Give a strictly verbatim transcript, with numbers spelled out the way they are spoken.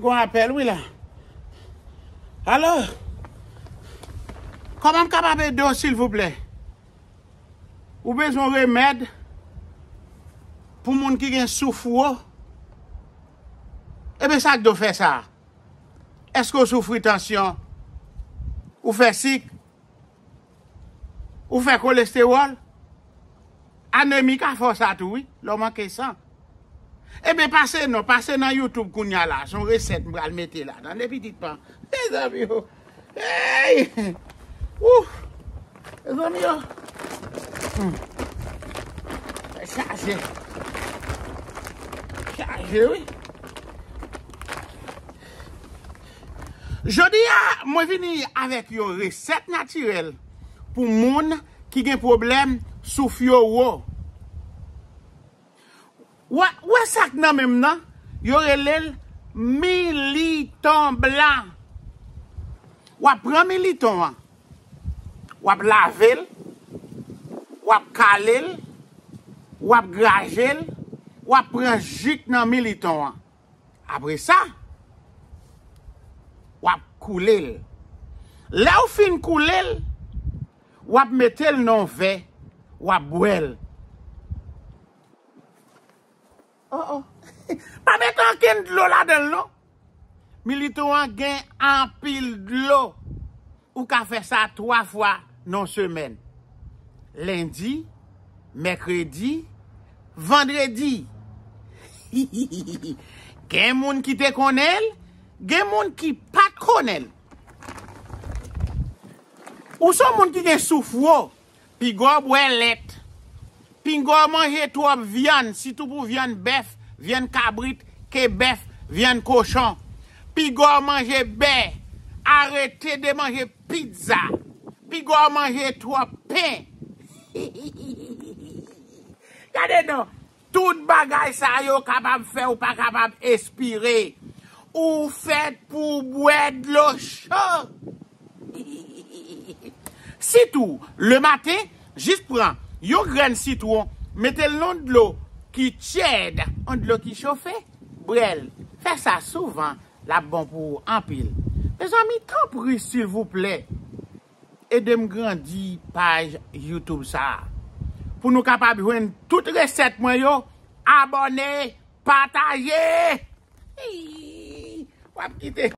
Gon apèl, wi, la. Alo? Kòman m kapab ede w, silvouplè? Ou bezwen remèd pou moun ki gen souf wo? Ebyen, sa k do fè sa? Èske w soufri tansyon? Ou fè sik? Ou fè kolestewòl? Anemi ka fè w sa tou, wi, lè w manke san. Ebyen, pase non, pase nan YouTube kounye a la. Se yon resèt m pral mete la. Tande pitit pa m. Mezanmi, o. Hey! Ouf! Mezanmi, o. Hmm. Chaje. Chaje, wi. Jodi a, mwen vini avèk yon resèt natirèl pou moun ki gen pwoblèm souf yo wo. Wè, wè sa k nan men m nan, yo rele l militon blan. W ap pran militon an, w ap lave l, w ap kale l, w ap graje l, w ap pran ji k nan militon an. Apre sa, w ap koule l. Lè w fin koule l, w ap mete l nan yon vè, w ap bwè l. Oh, oh. Pa mete ankenn dlo ladan l, non. Militon an gen anpil dlo. Ou ka fè sa twa fwa nan semèn. Lendi, mèkredi, vandredi. Gen moun ki te konnen l, gen moun ki pa t konnen l. Ou se yon moun ki gen souf wo, piga w bwè lèt. Piga w manje twòp vyann, sitou pou vyann bèf, vyann kabrit, ke bèf, vyann kochon. Piga w manje bè, arete de manje pizza. Piga w manje twòp pen. Gade non, tout bagay sa yo kapab fè w pa kapab espire. Ou fèt pou w bwè dlo cho. Sitou, lematen, jis pran yon grenn sitwon, mete l nan dlo ki tyèd, yon dlo ki chofe, bwè l. Fè sa souvan, l ap bon pou ou anpil. Mezanmi, tanpri, silvouplè, ede m grandi paj YouTube sa a. Pou nou kapab jwenn tout resèt mwen yo, abòne, pataje. Hi, w ap kite.